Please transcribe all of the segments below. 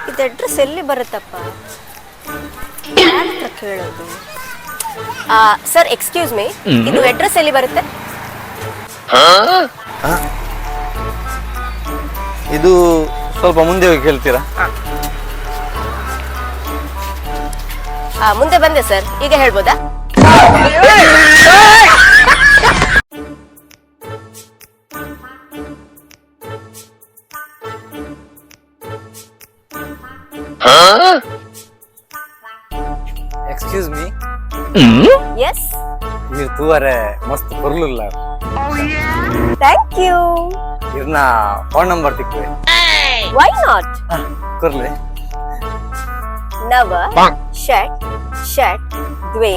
ಇದು ಅಡ್ರೆಸ್ ಎಲ್ಲಿ ಬರುತ್ತಪ್ಪ? ಯಾರ್ ಹತ್ರ ಕೇಳೋದು? ಸರ್, ಎಕ್ಸ್ಕ್ಯೂಸ್ ಮೀ, ಇದು ಅಡ್ರೆಸ್ ಎಲ್ಲಿ ಬರುತ್ತೆ? ಇದು ಸ್ವಲ್ಪ ಮುಂದೆ ಹೋಗಿ ಹೇಳ್ತೀರಾ? ಮುಂದೆ ಬಂದೆ ಸರ್, ಈಗ ಹೇಳ್ಬೋದಾ? ಎಕ್ಸ್ಕ್ಯೂಸ್ ಮೀ. ಎಸ್. ನೀವು ತೂವರೆ ಮಸ್ತ್ ಕೊರ್ಲಿಲ್ಲ. Thank you. ಇರ್ನ ಫೋನ್ ನಂಬರ್ ತಿಕ್ಕುವೆ? Why not? ಕೊರ್ಲೆ. ನವ ಷಟ್ ಷಟ್ ದ್ವೇ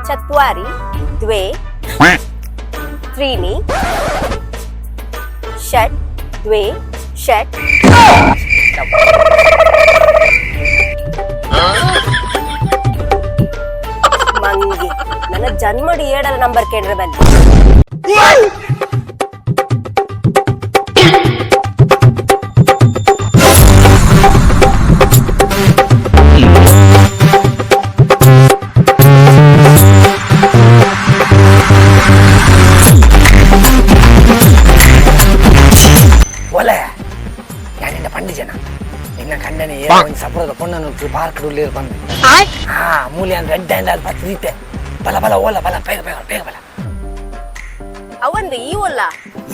ಚತ್ವಾರಿ ದ್ವೇ ತ್ರೀಣಿ ಷಟ್ ದ್ವೇ ಷಟ್. ಮಂಗಿ ನನ್ನ ಜನ್ಮಡಿ ಏಡಲ ನಂಬರ್ ಕೇಳ್ರೆ ಬನ್ನಿ. ಒಲೆ ಯಾನಿಂದ ಪಂಡಿ ಜನ ನಿನ್ನ ಕಂಡನೆ ಏನೋ ಒಂದು ಸಪುರದ ಪೊಣ್ಣನು ಪಾರ್ಕ್ ಉಳ್ಳೀರು ಬಂದು. ಹಾ, ಮೂಲೆ ಅಂದ್ರೆ ರೆಡ್ ಹ್ಯಾಂಡ್ ಅಲ್ಲಿ ಬತ್ತಿದ್ದೆ. ಬಲ ಬಲ ಓಲ ಬಲ, ಬೇಗ ಬೇಗ ಬೇಗ ಬಲ. ಅವಂದು ಈ ಒಲ್ಲ.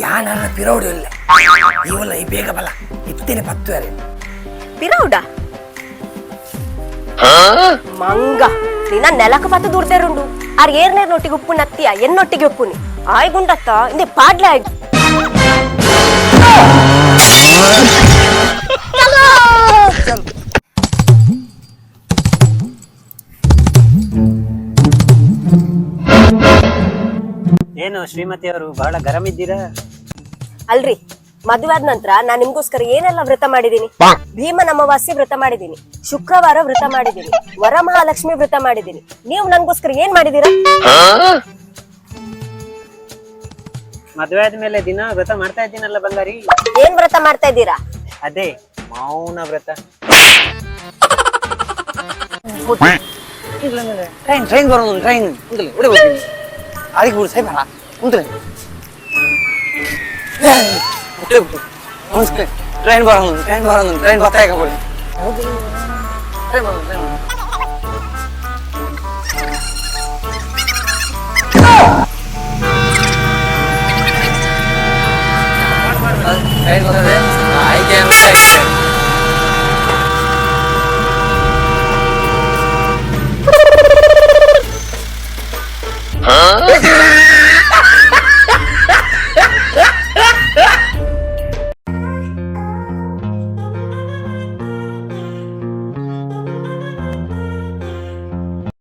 ಯಾನ ಪಿರೋಡು ಇಲ್ಲ, ಈ ಒಲ್ಲ, ಈ ಬೇಗ ಬಲ, ಇತ್ತೇನೆ ಪತ್ತು ಯಾರು. ಪಿರೌಡ ಮಂಗ, ನಿನ್ನ ನೆಲಕ ಪತ್ತು ದೂರ್ದೇರುಂಡು. ಆರ್ ಏರ್ನೇರ್ ನೊಟ್ಟಿಗೆ ಉಪ್ಪು ನತ್ತಿಯ ಎನ್ನೊಟ್ಟಿಗೆ ಉಪ್ಪುನಿ ಆಯ್ಗುಂಡತ್ತ ಇಂದೆ ಪಾಡ್ಲೆ ಆಯ್. ಏನು ಶ್ರೀಮತಿ ಅವರು, ಬಹಳ ಗರಂ ಇದ್ದೀರಾ? ಅಲ್ರಿ, ಮದುವೆ ಆದ ನಂತರ ನಾನ್ ನಿಮ್ಗೋಸ್ಕರ ಏನೆಲ್ಲ ವ್ರತ ಮಾಡಿದೀನಿ? ಭೀಮನ ಅಮಾವಾಸ್ಯೆ ವ್ರತ ಮಾಡಿದೀನಿ, ಶುಕ್ರವಾರ ವ್ರತ ಮಾಡಿದೀನಿ, ವರಮಹಾಲಕ್ಷ್ಮಿ ವ್ರತ ಮಾಡಿದೀನಿ. ನೀವು ನನ್ಗೋಸ್ಕರ ಏನ್ ಮಾಡಿದೀರಾ? ಮದುವೆ ಆದ್ಮೇಲೆ ದಿನ ವ್ರತ ಮಾಡ್ತಾ ಇದ್ದೀನಲ್ಲ ಬಂಗಾರಿ. ಏನ್ ವ್ರತ ಮಾಡ್ತಾ ಇದ್ದೀರಾ? ಅದೇ ಮೌನ ವ್ರತ. ಟ್ರೈನ್ ಟ್ರೈನ್ ಬರೋದು, ಟ್ರೈನ್ ಉಂಟು, ಉಡೆ ಹೋಗ್ತೀನಿ. ಅದಕ್ಕೆ ಬಿಡು ಸಾಯ್ಬಾರ ಉಂಟು. ಟ್ರೈನ್ ಬರೋದು, ಟ್ರೈನ್ ಬರೋದು, ಟ್ರೈನ್ ಬರ್ತಾ ಬಿಡಿ. ಟ್ರೈನ್ ಬರೋದು, ಟ್ರೈನ್ ಬರೋದು. ಟ್ರೈನ್ ಬರೋದು.